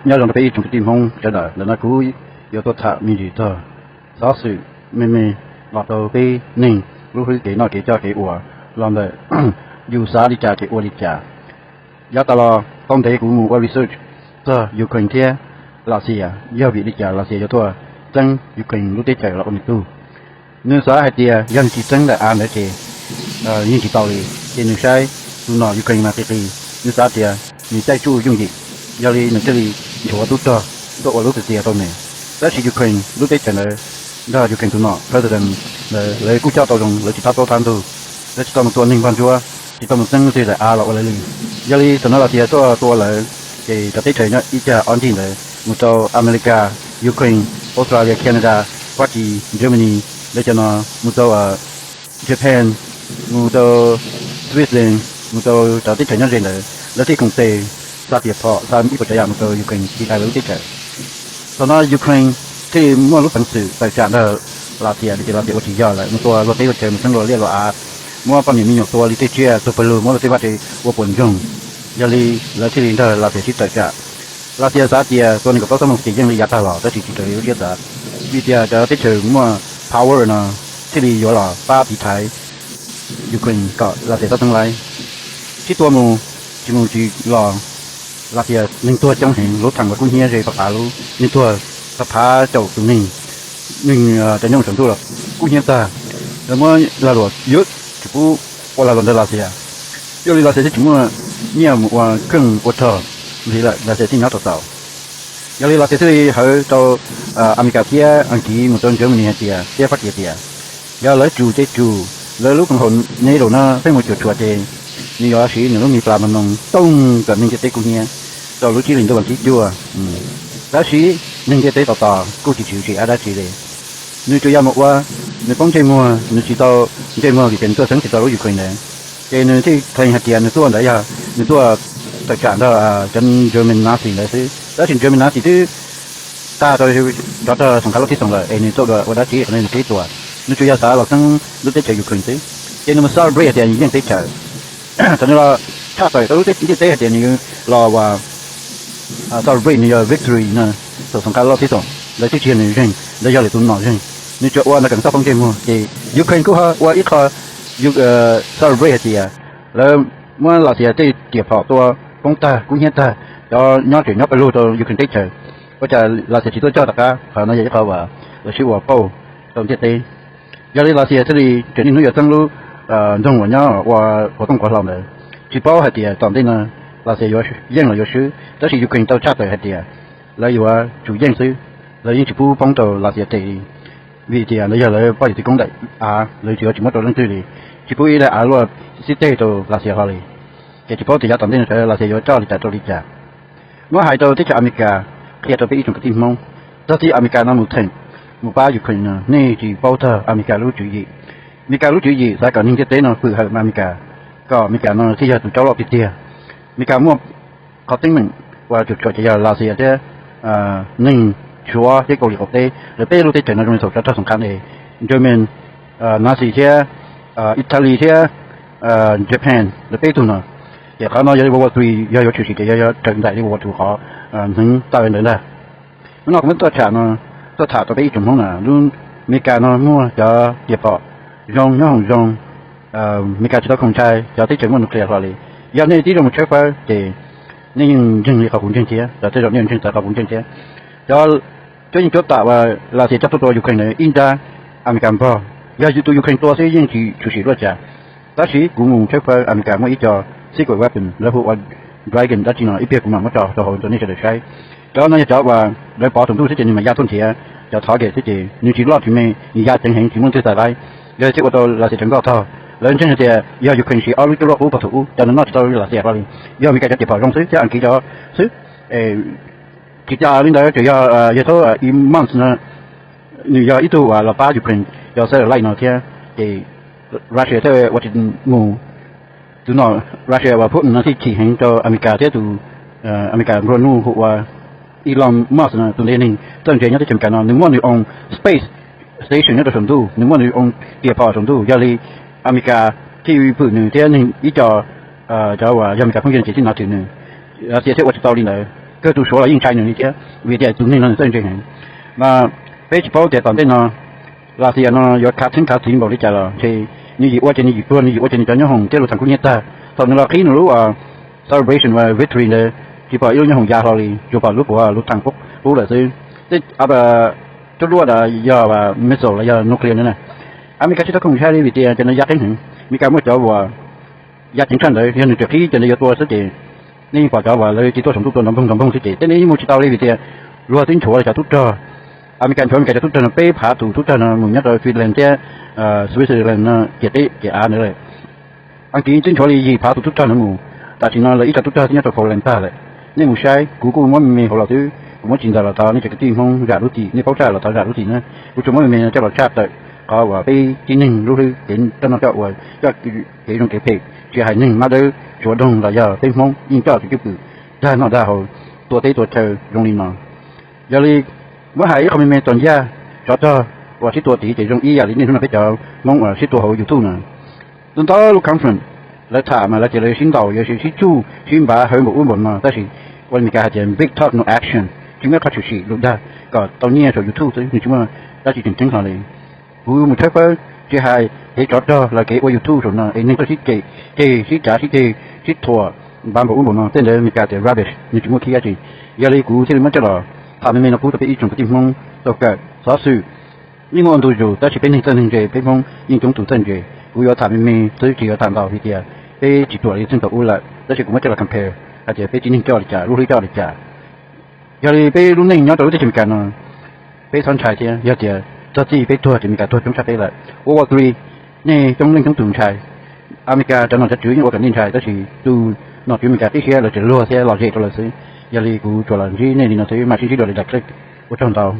Nyob zoo rau peb ib tsoom kwv tij Hmoob sawv daws, ntawm no kuv yuav tuaj tham me ntsis txog xov xwm me me los rau peb neeg lub hwb kev noj kev coj kev ua los ntawm yus xav li cas ces ua li cas. Yav tas los tau ntev kuv mus ua research txog Ukraine thiab Lav Xias, yog vim li cas Lav Xias yuav tuaj txeeb Ukraine lub teb chaws los ua nws tug. Nws xav hais tias yog nws tsis txeeb daim av ntawd ces yeej tsis tau li, ces nws saib tus nom Ukraine mas qis qis, nws xav tias nws caij tsuj yooj yim, yog li nws thiaj li nchuav tub rog tuaj ua lub txias txias rau nws. Tab sis Ukraine lub teb chaws ntawd, nrog Ukraine tus nom president ntawd lawv kuj coj tau zoo, lawv tsis thab plaub thab ntug, lawv tsis tau mus tua neeg npog ntsuab, tsis tau mus txeeb tej daim av los ua lawv li. Yog li thaum no Lav Xias tuaj tua lawv, ces cov teb chaws nyob ib cag ob ncig ntawd mus rau Amelikas, Ukraine, Australia, Canada, Fab Kis, Germany, lawv cov no mus rau Japan, mus rau Switzerland, mus rau cov teb chaws nyob ze ntawd, lawv thiaj koom tes xa tias phom xa ib puas tsav yam mus rau Ukraine tiv thaiv lawv lub teb chaws. Thaum no Ukraine thiaj muaj lub peev xwm tawm tsam nrog Lav Xias, vim tias Lav Xias ua tsis yog lawm, mus tua luag teb luag chaw, mus txeeb luag liaj luag av, muab poj niam me nyuam tua li tej tsiaj tuag pawg lug, muab luag tej vaj tse ua puas ntsoog. Yog li lawv thiaj li nrog Lav Xias sib tawm tsam. Lav Xias xav tias tua nees nkaum plaub xuab moos ces yeej li yav tag los, tab sis tsis raws li lub siab xav, vim tias cov teb chaws muaj power no thiaj li yuav los pab tiv thaiv Ukraine kom Lav Xias txhob txeeb laib. Sib tua mus tsis mus tsis los, Lav Xias neeg tuag coob heev, lub thaem uas kub hnyiab ze phav phav lub, neeg tuag phav phav caum tus neeg, neeg cov nyooj saum ntuj los kub hnyiab tag. Lawv muab lag luam yuav tsis pub ua lag luam ntawm Lav Xias. Yog li Lav Xias thiaj tsis muaj nyiaj mus ua keej ua rog ntxiv lawm, Lav Xias thiaj nyob tau txaus. Yog li Lav Xias thiaj li hawv rau Amelikas thiab Askiv mus rau Germany hais tias, thiab Fab Kis tias, yog lawv tsum ces tsum, lawv lub koom haum NATO no pheej mus cuam tshuam ces nws yuav siv nws lub mi plas mas noos tooj kom neeg ntiaj teb kub hnyiab rau lub tsib hlis ntuj vas thib cuaj. Tab sis neeg ntiaj teb tos tos kuj tsis tshwm sim dab tsi li. Nws tsuas yog mus ua, nws poob ntsej muag, nws tsis tau ntsej muag vim tias nws tuaj txeeb tsis tau lub Ukraine ntawd, ces nws thiaj claim hais tias nws tuaj ntawd yog nws tuaj tawm tsam nrog cov German Nazi ntawd xwb. Tab sis German Nazi twb tag rau, rov rau xoom qab lub tib xoom lawm es nws tuaj dua ua dab tsi, qhov no nws tsis tuaj, nws tsuas yog xav los txeeb lub teb chaws Ukraine xwb. Ces nws mus celebrate hais tias nws yeej teb chaws. Thaum nws los tshaj tawm rau lub ntiaj teb hais tias nws los ua celebrate nws yog victory no, thaum xoom qab lub tib xoom ntawd twb tsis yog nws zeeg, ntawd yog lwm tus nom zeeg. Nws tsuas ua ntawd kom nws txhob poob ntsej muag, ces Ukraine kuj ho ua ib qho celebrate hais tias lawv muab Lav Xias tej riam phom tua poob tag kub hnyiab tag, cov nyob tseem nyob pawg lug rau Ukraine teb chaws. Ua cas Lav Xias tsis tuaj coj tom qab? Qhov no yog ib qho uas lawv sib ua pauj rau ntiaj teb. Yog li Lav Xias thiaj li tseem niaj hnub yuav txeeb lub nroog uas nyob ua qhuav tooj qhuav hlau ntawd. Tsis paub hais tias tom ntej no Lav Xias yuav yeej los yuav swb, tab sis Ukraine tau tshaj tawm hais tias lawv yuav tsum yeej xwb, lawv yeej tsis pub poob rau Lav Xias tes li, vim tias lawv yog lawv poj yawm txiv koob daim av, lawv tsis yuav tsis muab rau leej twg li, tsis pub ib daim av luaj xib teg rau Lav Xias hlo li. Ces tsis paub tias yav tom ntej no Lav Xias yuav coj li cas rau li cas. Muab hais rau teb chaws Amelikas, qhia rau peb ib tsoom kwv tij Hmoob, txog txij Amelikas no mus theem, mus pab Ukraine no nej tsis paub txog Amelikas lub tswv yim. Amelikas lub tswv yim xav kom neeg ntiaj teb no pwm hawm Amelikas, kom Amelikas no thiaj yog tus caub loj tiag tiag. Amelikas muaj qhov teeb meem uas cuam tshuam ces yog Lav Xias thiab neeg Suav thiab Kaus Lim qaum teb, lawv peb lub teb chaws no zoo li thaum cov rog xoom qab es German, Nazi thiab Italy thiab Japan, lawv peb tug no. Ces qhov no yog li World War Three, yog yuav tshwm sim ces yog yuav raws nraim li World War Two qhov hneev tawm ntawd ntag. Hnub no kuv muab tuaj tham no, tuaj tham rau peb ib tsoom Hmoob na, lub Amelikas no muaj cov riam phom zoo, nyob hoom zoo, Amelikas tsis tau khoom ntshai cov teb chaws muaj nuclear hlo li. Yog nej tib zoo mus tshawb fawb ces nej yeej ntseeg li qhov kuv ntseeg thiab, cov tej zaum nej ntseeg txawv qhov kuv ntseeg thiab. Cov cuab yeej cuab tam uas Lav Xias coj tuaj tua Ukraine ntawd ib nrab Amelikas npog, yog tus Ukraine tua xwb yeej tsis tshwm sim luaj cas. Tab sis kuv mus tshawb fawb Amelikas muaj ib co secret weapon lawv hu ua Dragon dab tsi no, ib pliag kuv mam muab tso rau hauv rau nej sawv daws saib. Cov no yog cov uas lawv pov saum ntuj xwb ces nws mam ya tuaj nrhiav cov target xwb ces nws tsis loj tsis me, nws ya ceev heev tsis muaj leej twg txais laib. Yog li thiaj ua rau Lav Xias cov nkauj thaug, lawv ntseeg hais tias yog Ukraine siv ob lub cuaj luaj qub pov thum ub, cov no noj tsis tau Lav Xias hlo li, yog Amelikas cov riam phom zoo xwb thiab Askiv cov xwb. Tsis tas li ntawd tseem yog, yog thaum HIMARS no, nws yog ib tug uas los pab Ukraine cov satellite no thiab, ces Russia thiaj ua tsis mus. Tus nom Russia uas Putin no thiaj chim heev rau Amelikas thiab tus Amelikas nplua nuj hu ua Elon Musk no, tus ntawd yog neeg txawj ntse nyob teb chaws Amelikas no, nws muaj nws own space station nyob rau saum ntuj, nws muaj nws own riam phom saum ntuj. Yog li Amelikas thiaj pwm nws thiab neeg ib co, cov uas yog Amelikas phooj ywg ces thiaj nov twm nws. Lav Xias thiaj ua tsis tau li ntawd. kawg tus Suav los yeej ntshai nws li thiab, vim tias tus neeg no nws txawj ntse heev. Mas peb tsis paub tias tom ntej no Lav Xias no yuav khav theeb khav txiv npaum li cas los ntshe nws yim ua ces nws yim pluag, nws yim ua ces nws cov nyooj hoom thiab lub thaam kub nyiab tag. Thaum nws los qhib nws lub celebration uas victory ntawd, tsis pom ib lub nyooj hoom ya hlo li, tsuas pom lub puav lub thaam qub lawm xwb. Tej cov luaj ntawd yog missile los yog nuclear ntawd na. Amelikas tsis tau khoom ntshai li vim tias cov ntawd ya qeeb heev. Amelikas muaj cov uas ya ceev tshaj ntawd, yog nws tseem qhib cov ntawd yuav tua xwb ces nej yeej pom cov uas lawv cia li tuaj saum ntuj tua nrov npoog nrov npoog xwb ces tej nej yeej mus tsis tau li vim tias luag twb nchuav cov tub rog. Amelikas nchuav Amelikas cov tub rog no peb phav tus tub rog no mus nyob rau Finland thiab Switzerland no, ciam teb ciam av ntawd lawm. Askiv twb nchuav li yim phav tus tub rog no mus. Tam sim no lawv ib co tub rog twb nyob rau Poland tag lawm. Nej mus saib, kuv kuj muab me me hauv los xwb, kuv muab tsis ntawm los tau nej cov kwv tij Hmoob zam lub txim, nej paub tshaj los tau zam lub txim na. Kuv tsuas muab me me no coj los tshaj tawm qhov uas peb tib neeg lub hlwb kev coj noj coj ua, coj kev zoo kev phem, tsis hais neeg mab dawb Suav doog los yog peb Hmoob yeej coj tus cwj pwm dag noj dag haus, tua teb tua chaw zoo li no. Yog li muab hais ib qho me me txom nyem, tsov rog uas sib tua tid ces zoo ib yam li niaj hnub no peb cov Hmoob uas sib tua hauv YouTube no. Ntau ntau lub conference lawv tham mas lawv tias lawv yuav sib ntaus, yuav sib tsuj sib npav hawv npaum ub npaum no, tab sis ua li Meskas hais tias big talk no action, tsis muaj ib qho tshwm sim, lus dag kom tau nyiaj saum YouTube xwb, nws tsis muaj dab tsi tseem ceeb hlo li. Kuv mus tshawb fawb tsis hais kev tsov rog los kev ua YouTube saum no es neeg tuaj sib ceg, ceg sib cav sib ceg sib thuam npav npaum ub npaum no, tej ntawd Meskas tias rubbish, nws tsis muaj khib dab tsi. Yog li kuv thiaj li muab coj los tham me me no pub rau peb ib tsoom kwv tij Hmoob tau kawm. Xov xwm yeej muaj ua ntu zus tab sis peb neeg txawj neeg ntse, peb Hmoob yeej coob tus txawj ntse. Kuv yuav tham me me xwb tsis yuav tham ntau vim tias peb tsis ruam li txheej thaum ub lawm, tab sis kuv muab coj los compare hais tias peb tib neeg coj li cas, lub hlwb coj li cas. Yog li peb lub neej nyob rau lub teb chaws Amelikas no peb txhob ntshai thiab, yog tias txog txij peb tuag ces Amelikas tuag coob tshaj peb lawm. World War Three, nej coob leej coob tus ntshai, Amelikas cov nom cov tswv yeej ua kom nej ntshai, tab sis tus nom tswv Amelikas qib siab lawv tseem luag thiab lom zem rau lawv xwb. Yog li kuv tsuas los ntsib nej li no xwb, mam sib ntsib dua li daim clip. Ua tsaug ntau.